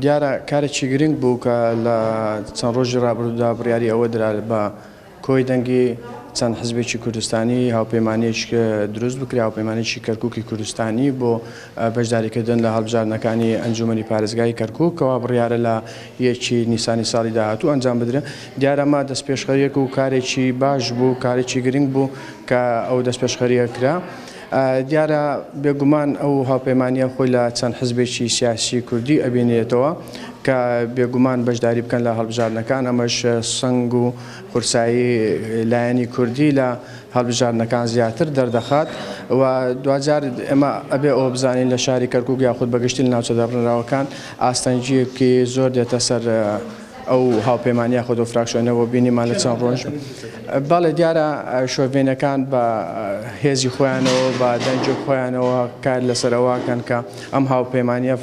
دیارە کارێکی گرنگ بوو کە لە چەند ڕۆژی ڕابردوودا بڕیاری ئەوە درا بە کۆی دەنگی چەند حزبێکی کوردستانی هاوپەیمانیەک دروست بکرێ، هاوپەیمانێکی کەرکوکی کوردستانی بۆ بەشداریکردن لە هەڵبژاردنەکانی ئەنجومەنی پارێزگای کەرکوک کەوا بڕیارە لە یەکی نیسانی ساڵی داهاتوو ئەنجام بدرێت. دیارە ئەمە دەستپێشخەریەک و کارێکی باش بوو، کارێکی گرنگ بوو کە ئەو دەستپێشخەریە کرا. دیارە بێگومان ئەو هاوپەیمانیە خۆی لە چەند حزبێکی سیاسی کوردی ئەبینێتەوە کە بێگومان بەشداری بکەن لە هەڵبژاردنەکان، ئەمەش سەنگ و قورسایی لایەنی کوردی لە هەڵبژاردنەکان زیاتر دەردەخات و دواجار ئێمە ئەبێ ئەوە بزانین لە شاری کەرکوک یاخود بەگشتی لە ناوچە دابڕێنراوەکان ئاستەنگیەکی زۆر دێتە سەر ئەو هاوپەیمانیە یاخود ئەو فراکسیۆنە بۆ بینیمان لە چەند ڕۆژ بەڵێ دیارە شۆڤێنەکان بە هێزی خۆیانەوە بە دەنگی خۆیانەوە کار لەسەر ئەوەکەن کە ئەم هاوپەیمانیە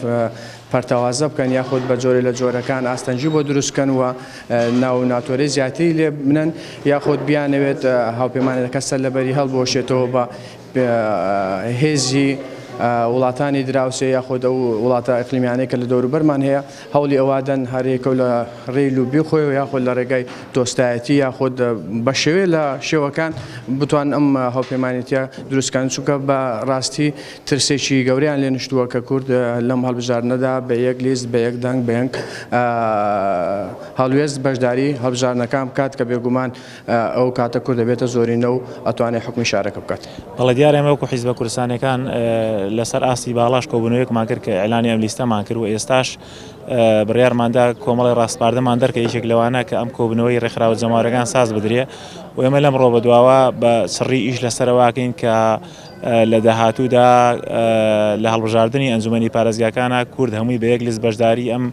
پەرتەوازە بکەن یاخود بە جۆرێ لە جۆرەکان ئاستەنگی بۆ دروست بکەن و ناو ناتۆرەی زیاتری لێ بنەن یاخود بیانەوێت هاوپەیمانەکە سەر لەبەری هەڵبوەشێتەوە بە هێزی وڵاتانی دراوسێ یاخود ئەو وڵاتە ئیقلیمیانەی کە لە دەوروبەرمان هەیە هەوڵی ئەوادەن هەرێکە لە ڕێی لوبی خۆی و یاخود لە ڕێگای دۆستایەتی یاخود بە شێوێ لە شێوەکان بتوان ئەم هاوپەیمانێتیە دروستکەن چونکە بە ڕاستی ترسێکی گەورەیان لێ نشتووە کە کورد لەم هەڵبژاردنەدا بە یەک لیست بە یەک دەنگ بە یەک هەڵوێست بەشداری هەڵبژاردنەکان بکات کە بێگومان ئەو کاتە کورد دەبێتە زۆرینە و ئەتوانێت حوکمی شارەکە بکات. بەڵێ دیارە ئێمە وەکو حیزبە کوردستانیەکان لەسەر ئاستی باڵاش کۆبوونەوەیەکمان کرد کە ئیعلانی ئەم لیستەمان کرد و ئێستاش بڕیارماندا کۆمەڵی ڕاسپاردەمان دەرکە یەکێک لەوانە کە ئەم کۆبوونەوەی ڕێکخراوە جەماوەرەکان ساز بدرێ و ئێمە لەم ڕۆ بەدواوە بە چڕی ئیش لەسەرەواکەین کە لە داهاتوودا لە هەڵبژاردنی ئەنجومەنی پارێزگاکانە کورد هەمووی بە یەک لیست بەشداری ئەم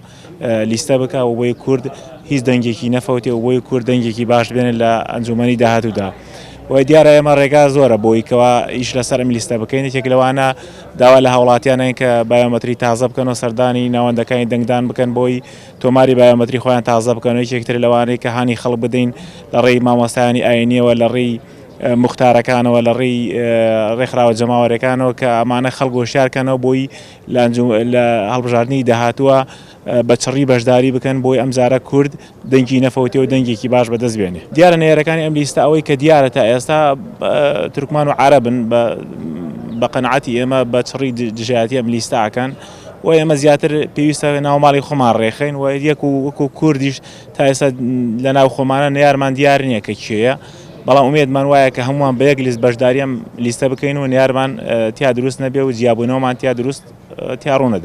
لیستە بکا و بۆی کورد هیچ دەنگێکی نەفەوتێ و بۆی کورد دەنگێکی باش بێنێت لە ئەنجومەنی داهاتوودا. و دیارە ئێمە ڕێگا زۆرە بۆی کەوا ئیش لەسەر ئەم لیستە بکەین یەکێک لەوانە داوا لە هاوڵاتیانین کە بایۆمەتری تازە بکەن و سەردانی ناوەندەکانی دەنگدان بکەن بۆی تۆماری بایۆمەتری خۆیان تازە بکەن و یەکێکتر لەوانەی کە هانی خەڵک بدەین لە ڕێی مامۆستایانی ئاینیەوە لە ڕێی موختارەکانەوە لە ڕێی ڕێکخراوە جەماوەرەکانەوە کە ئەمانە خەڵک هۆشیار کەنەوە بۆی لە هەڵبژاردنی داهاتووە بە چڕی بەشداری بکەن بۆی ئەمجارە کورد دەنگی نەفەوتێ و دەنگێکی باش بەدەست بێنێ. دیارە نەیارەکانی ئەم لیستە ئەوەی کە دیارە تا ئێستا تورکمان و عەرەبن بە قەناعەتی ئێمە بە چڕی دژایەتی ئەم لیستە ئەکەن و ئێمە زیاتر پێویستە ناو ماڵی خۆمان ڕێخەین و یەک و وەکو کوردیش تا ئێستا لە ناو خۆمانە نەیارمان دیار نییە کە کێیە بەڵام ئومێدمان وایە کە هەمووان بە یەک لیست بەشداری ئەم لیستە بکەین و نەیارمان تیا دروست نەبێ و جیابوونەوەمان تیا دروست تیا ڕوونەدا.